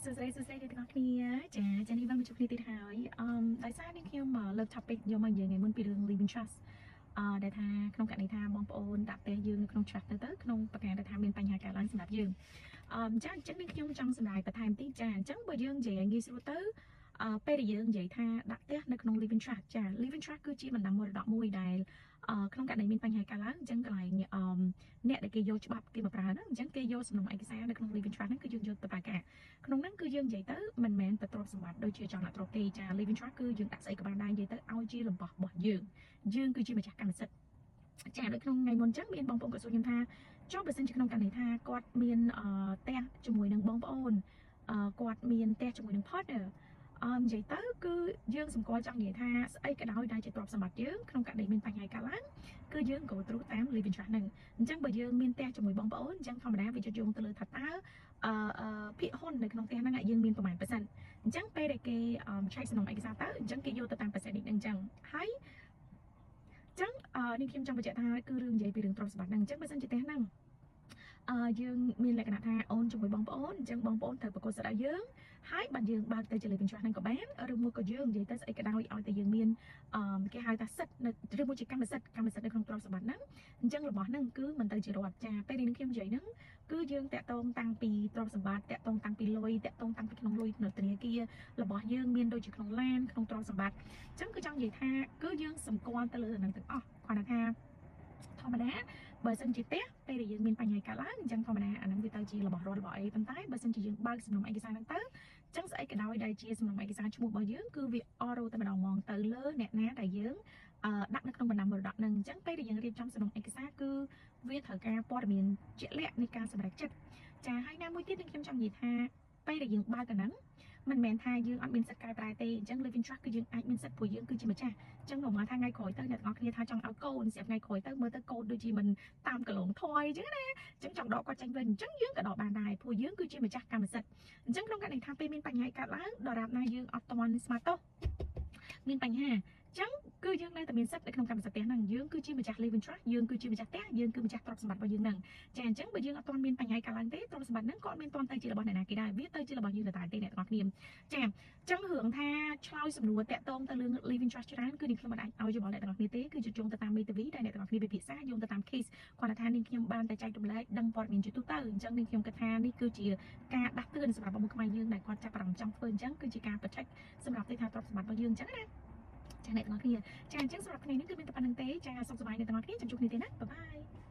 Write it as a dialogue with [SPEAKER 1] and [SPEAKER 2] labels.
[SPEAKER 1] សួស្តីសួស្តីអ្នកទាំងអស់គ្នាចាចានេះបានមកជួបគ្នាទៀតហើយដោយសារនេះខ្ញុំលើក topic យកមកនិយាយថ្ងៃមុនពីរឿង living trust ដែលថាក្នុងករណីថាបងប្អូនដាក់ផ្ទះយើងនៅក្នុង trust ទៅក្នុងប្រការដែលថាមានបញ្ហាកើតឡើងសម្រាប់យើងចាអញ្ចឹងនេះខ្ញុំចង់សម្រាយបន្ថែមតិចចាអញ្ចឹងបើយើងនិយាយឲ្យងាយស្រួលទៅពេលដែលយើងនិយាយថាដាក់ផ្ទះនៅក្នុង living trust ចា living trust គឺជាបណ្ដាំមរតកមួយដែលក្នុងករណីមានបញ្ហាកើតឡើងអញ្ចឹងកន្លែងអ្នកដែលគេយកច្បាប់គេមកប្រើហ្នឹងអញ្ចឹងគេយកសំណុំឯកសារនៅក្នុង living trust ហ្នឹងគឺយើងយកទៅប្រើការក្នុងហ្នឹងគឺយើងនិយាយទៅមិនមែនតែទ្រព្យសម្បត្តិដូចជាចង់ដាក់ទ្រព្យទេចា living trust គឺយើងដាក់ស្អីក៏បានដែរនិយាយទៅឲ្យជារបស់របស់យើងយើងគឺជាម្ចាស់កម្មសិទ្ធិចាដូចក្នុងថ្ងៃមុនអញ្ចឹងមានបងប្អូនគាត់សួរខ្ញុំថាចុះបើសិនជាក្នុងករណីថាគាត់មានផ្ទះជាមួយនឹងបងប្អូនគាត់មានផ្ទះជាមួយនឹង partner និយាយទៅគឺយើងសម្គាល់ចង់និយាយថាស្អីក៏ដោយដែលជាទ្រព្យសម្បត្តិយើងក្នុងករណីមានបញ្ហាកើតឡើងគឺយើង go through តាម living trust ហ្នឹងអញ្ចឹងបើយើងមានផ្ទះជាមួយបងប្អូនអញ្ចឹងធម្មតាវាជយោងទៅលើថាតើអឺអឺភាគហ៊ុននៅក្នុងផ្ទះហ្នឹងយើងមានប្រមាណប៉ឺសេនអញ្ចឹងពេលដែលគេឆែកសំណុំឯកសារទៅអញ្ចឹងគេយកទៅតាមប៉ឺសេននេះអញ្ចឹងហើយចឹងនេះខ្ញុំចង់បញ្ជាក់ថាគឺរឿងនិយាយពីរឿងទ្រព្យសម្បត្តិហ្នឹងអញ្ចឹងបើសិនជាផ្ទះហ្នឹងយើងមានលក្ខណៈថាអូនជាមួយបងប្អូនអញ្ចឹងបងប្អូនត្រូវប្រកួតសិទ្ធិឲ្យយើងហើយបានយើងបើកទៅជា living trust ហ្នឹងក៏បានឬមួយក៏យើងនិយាយទៅស្អីក៏ដោយឲ្យតែយើងមានគេហៅថាសិទ្ធិនៅឬមួយជាកម្មសិទ្ធិកម្មសិទ្ធិនៅក្នុងទ្រព្យសម្បត្តិហ្នឹងអញ្ចឹងរបស់ហ្នឹងគឺមិនទៅជារដ្ឋចាពេលនេះខ្ញុំនិយាយហ្នឹងគឺយើងតាក់ទងតាំងពីទ្រព្យសម្បត្តិតាក់ទងតាំងពីលុយតាក់ទងតាំងពីក្នុងលុយនៅធនាគាររបស់យើងមានដូចជាក្នុងឡានក្នុងទ្រព្យសម្បត្តិអញ្ចឹងគឺចង់និយាយថាគឺយើងសម្គាល់ទៅលើនឹងទាំងអស់គ្រាន់តែថាធម្មតាបើសិនជាផ្ទះពេលដែលយើងមានបញ្ហាកើតឡើងអញ្ចឹងធម្មតាអាហ្នឹងវាទៅជារបស់រដ្ឋរបស់អីប៉ុន្តែបើសិនជាយើងបើកសំណុំឯកសារហ្នឹងទៅអញ្ចឹងស្អីក៏ដោយដែលជាសំណុំឯកសារឈ្មោះរបស់យើងគឺវាអរតែម្ដងហ្មងទៅលើអ្នកណាដែលយើងដាក់នៅក្នុងបណ្ដាំមរតកហ្នឹងអញ្ចឹងពេលដែលយើងរៀបចំសំណុំឯកសារគឺវាត្រូវការព័ត៌មានជាក់លាក់នៃការសម្រេចចិត្តចាហើយណាមួយទៀតនឹងខ្ញុំចង់និយាយថាពេលដែលយើងបើកអាហ្នឹងមិនមែនថាយើងអត់មានសិទ្ធិកែប្រែទេអញ្ចឹង living trust គឺយើងអាចមានសិទ្ធិព្រោះយើងគឺជាម្ចាស់អញ្ចឹងមកថាថ្ងៃក្រោយទៅអ្នកទាំងអស់គ្នាថាចង់ឲ្យកូនស្រាប់ថ្ងៃក្រោយទៅមើលទៅកូនដូចជាមិនតាមកលងថយអញ្ចឹងណាអញ្ចឹងចង់ដកគាត់ចេញវិញអញ្ចឹងយើងក៏ដកបានដែរព្រោះយើងគឺជាម្ចាស់កម្មសិទ្ធិអញ្ចឹងក្នុងករណីថាពេលមានបញ្ហាកើតឡើងដរាបណាយើងអត់ទាន់ស្មាតទោសមានបញ្ហាអញ្ចឹងគឺយើងនៅតែមានសិទ្ធិនៅក្នុងកម្មសិទ្ធិផ្ទះហ្នឹងយើងគឺជាម្ចាស់ living trust យើងគឺជាម្ចាស់ផ្ទះយើងគឺម្ចាស់ទ្រព្យសម្បត្តិរបស់យើងហ្នឹងចាអញ្ចឹងបើយើងអត់ទាន់មានបញ្ហាកើតឡើងទេទ្រព្យសម្បត្តិហ្នឹងក៏អត់មានទាន់ទៅជារបស់អ្នកណាគេដែរវាទៅជារបស់យើងដដែលទេអ្នកទាំងអស់គ្នាចាអញ្ចឹងរឿងថាឆ្លើយសំណួរតាក់ទងទៅរឿង living trust ច្រើនគឺនេះខ្ញុំមិនអាចឲ្យយោបល់អ្នកទាំងអស់គ្នាទេគឺជាយោងទៅតាមមេធាវីដែលអ្នកទាំងអស់គ្នាពិភាក្សាយោងទៅតាម case គាត់ថានេះខ្ញុំបានតែចែករំលែកដឹងព័ត៌មានជាទូទៅអញ្ចឹងនេះខ្ញុំគិតថានេះគឺជាការដាស់តឿនសម្រាប់បងប្អូនខ្មែរយើងដែលគាត់ចាប់អារម្មណ៍ចង់ធ្វើអញ្ចឹងគឺជាការ protect សម្រាប់ទេថាទ្រព្យសម្បត្តិរបស់យើងអញ្ចឹងណាចាអ្នកទាំងអស់គ្នាចាអញ្ចឹងសម្រាប់ថ្ងៃនេះគឺមានតែប៉ុណ្្នឹងទេចាសុខសប្បាយអ្នកទាំងអស់គ្នាចាំជួបគ្នាទេណាbye bye.